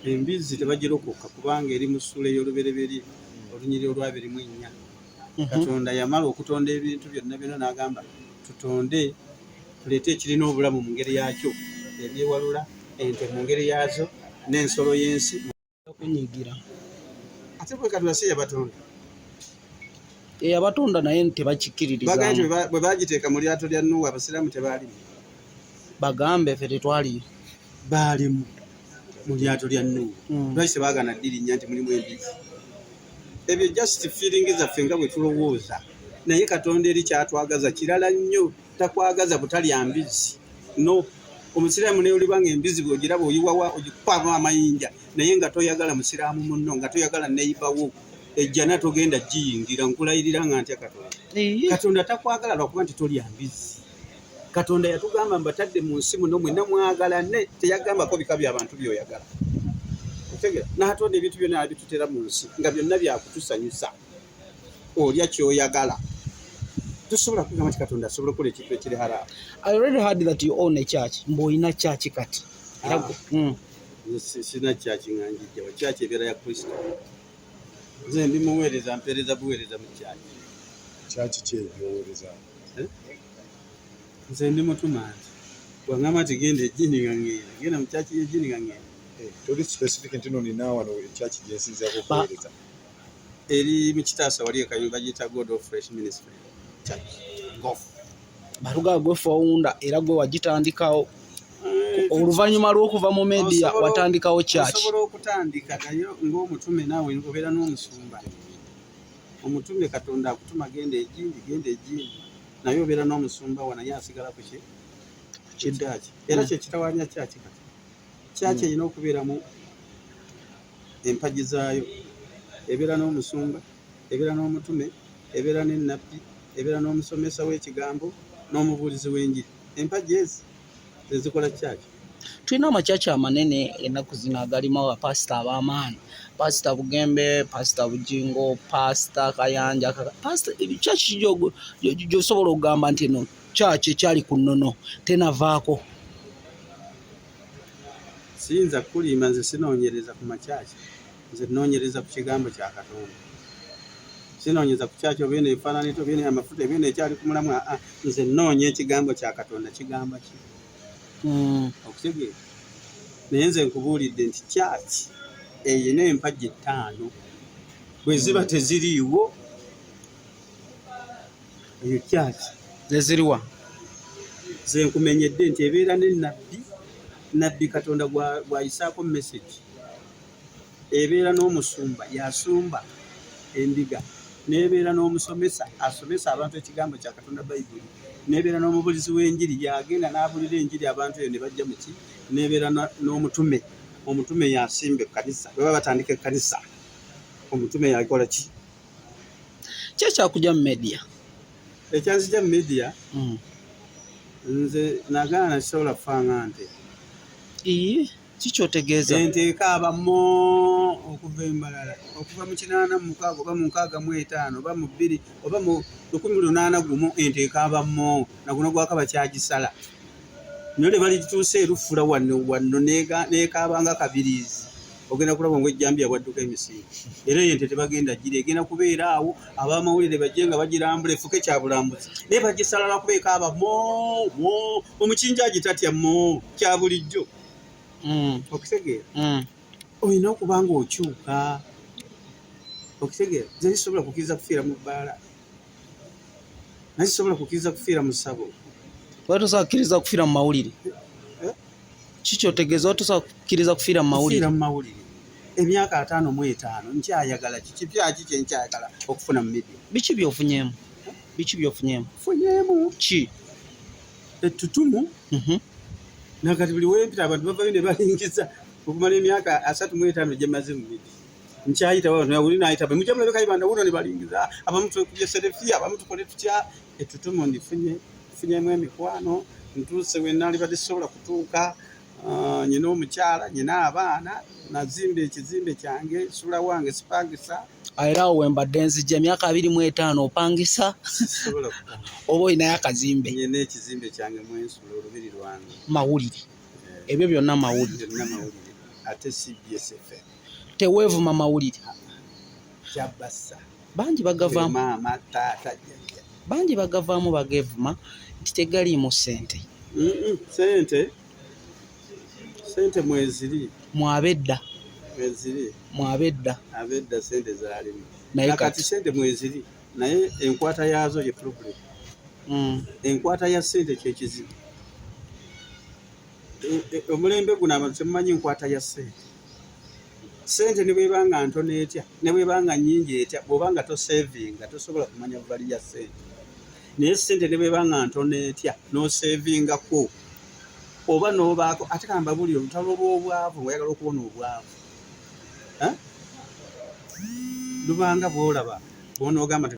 Embizzi tebagirokoka kubanga eri mu ssuula ey'olubereberye olunyiriri olwabiri mu ennya. Katonda yamala okutonda ebintu byonna byonna n'agamba, "Tutonde, tuleete ekirina obulamu mu ngeri yakyo, ebyewalula, ente mu ngeri yaazo, n'ensolo y'ensi." Kunyigira. Ate bwe Katonda si yabatonda? Eyabatonda, naye Bagambye nti tebakikkiririzaamu. Bwe bagiteeka mu lyato lya Nuwa, abasiraamu tebaalimu? Bagambe ffe tetwaliyo. Baalimu mu lyato lya Nuwa. Lwaki tebaagaana ddirinnya nti mulimu embizi? Ebyo just feeling zaffe nga bwe tulowooza, naye Katonda eri kyatwagaza kirala nnyo. Takwagaza butalya mbizi. No omusiraamu naye oliba nga embizi bw'ogiraba oyiwawa, ogikupamu amayinja, naye nga toyagala musiraamu munno, nga toyagala neighbour wo, ejjana togenda giyingira. Nkulayirira nga ntya Katonda. Katonda takwagala lwakuba nti tolya mbizi. Katonda yatugamba, "Mbatadde mu nsi muno mwenna mwagalane." Teyagambako bika by'abantu byoyagala. Otegera n'atonda ebintu byonna abitutera mu nsi nga byonna byakutusanyusa. Olya kyoyagala. Tosobola kugamba nti Katonda asobola okukola ekintu ekiri haraamu. I already heard that you own a church. Mbu olina church kati era Ah. Nze sina kyaki nga njijjawa. Kyaki ebeera ya Kristo. Nze ndi muweereza, mpeereza buweereza mu kyaki. Kyaki ki ebyoweereza? Nze ndi mutuma nti bwangamba nti genda ejjini nga ngenda, genda mu kyaki y'ejjini nga ngenda. Eh, toli specific nti no nina wano ekyaki gyensinzako okuweereza? Eri mu Kitaasa wali ekayumba, bagiyita God of Fresh Ministry Church, Gof. Baluga gwe founder era gwe wagitandikawo oluvannyuma lw'okuva mu media. Watandikawo church. Osobola okutandika, naye ng'omutume naawe obeera n'omusumba. Omutume Katonda akutuma genda egindi, genda egindi, naye obeera n'omusumba wa, naye asigala ku ki? Kyaki era kyekitawanya kyaki. Kati kyaki erina okubeeramu empagi zaayo. Ebeera n'omusumba, ebeera n'omutume, ebeera n'ennabbi, ebeera n'omusomesa w'ekigambo n'omubuulizi w'enjiri. Empagi ezi zezikola kyaki. Tulina amakyaki amanene ennaku zino agalimu abapasita ab'amaanyi, Pasita Bugembe, Pasita Bujingo, Pasita Kayanja. Kyaki gyosobola okugamba nti eno kyaki ekyali ku nnono tenavaako? Siyinza kukulimba, nze sinoonyereza ku makyaki. Nze nnoonyereza ku kigambo kya Katonda. Sinoonyeza ku kyaki oba eno efaanana eti, oba eno amafuta, eba eno ekyali ku mulamu. Aa, nze nnoonya ekigambo kya Katonda kigamba ki. Okutegeera? Naye nze nkubuulidde nti kyaki eyina empagi ttaano, bwe ziba teziriiwo, eyo kyaki. Zeziriwa? Nze nkumenyedde nti ebeera ne nabbi. Nabbi Katonda gw'ayisaako message. Ebeera n'omusumba, yasumba endiga. N'ebeera n'omusomesa, asomesa abantu ekigambo kya Katonda, Bayibuli. N'ebeera n'omubulizi w'enjiri, yagenda n'abulira enjiri abantu eyo ne bajja muki. N'ebeera n'omutume. Omutume yasimba ekkanisa. Bwe baba batandika ekkanisa, omutume yakola ki? Ki ekyakujja mu media? Ekyanzija mu media, nze nagaana, kisobola kufaanga nte. Ii, kikyotegeeza? Ente ekaaba mo okuva embalala, okuva mu 86 oba mu 65 oba mu bbiri oba mu 1801, ente ekaaba mo naguno gwakaba kyagisala. Naye lwe balituusa erufula wano wano nekaaba nga kabiriizi, ogenda kulaba nga ejjambiya bwadduka emisinde. Era eyo ente tebagenda gira, egenda kubeera awo, abamawulire bajje nga bagirambula, efuke kyabulambuzi. Naye bagisala lwakuba ekaaba mo mo. Omukinja agitatya mo kya bulijjo. Okitegeera? Olina okuba nga okyuka. Okitegeera? Nze sisobola kukkiriza kufiira mu bbaala, naye sisobola kukkiriza kufiira mu ssabo. Oba tosobola kukkiriza kufiira mu mawulire? Eh? Kikyotegeeza, oba tosobola kukkiriza kufiira mu mawulire? Kufiira mu mawulire. Emyaka 55 nkyayagala ki? Kipya ki kyenkyayagala okufuna mu media? Biki byofunyeemu? Biki byofunyeemu? Funyeemu. Ki? Ettutumu. Nakati buli wempita abantu bavayo ne balingiza. Okumala emyaka 35 gyemaze mu media, nkyayita abantu. Nayita mujja mulabe Kayibanda wuno, ne balingiza. Abamu twekubye selfie, abamu tukole tutya. Ettutumu ndifunye, nfunyemu emikwano, ntuuse we nalibadde sisobola kutuuka. Ah, nyina omukyala, nyina abaana, nazimba ekizimbe kyange, sula wange, sipangisa. Era awo wembadde nzijja, emyaka 25 opangisa? Sisobola kupanga. Oba olinayo akazimbe? Nyina ekizimbe kyange mwensula, olubiri lwange. Mawulire, ebyo byonna mawulire. Byonna mawulire. Ate CBS FM. Teweevuma mawulire. Kyabasa. Bangi bagavaamu. Maama, taata, jjajja. Bangi bagavaamu bageevuma nti tegaliimu ssente. Sente sente mweziri. Mwabedda. Mweziri. Mwabedda. Abedda sente zaalimu. Naye kati sente mweziri, naye enkwata yaazo ye problem. Enkwata ya ssente kyekizibu. Omulembe guno abantu temumanyi nkwata ya ssente. Ssente ne bweba nga ntono etya, ne bweba nga nnyingi etya, bw'oba nga tosevinga tosobola kumanya value ya ssente. Naye ssente ne bweba nga ntono etya, n'osevingako oba n'obaako, ate kamba buli olutalo lw'obwavu, ng'oyagala okuwona obwavu, lubanga bw'olaba bw'onoogamba nti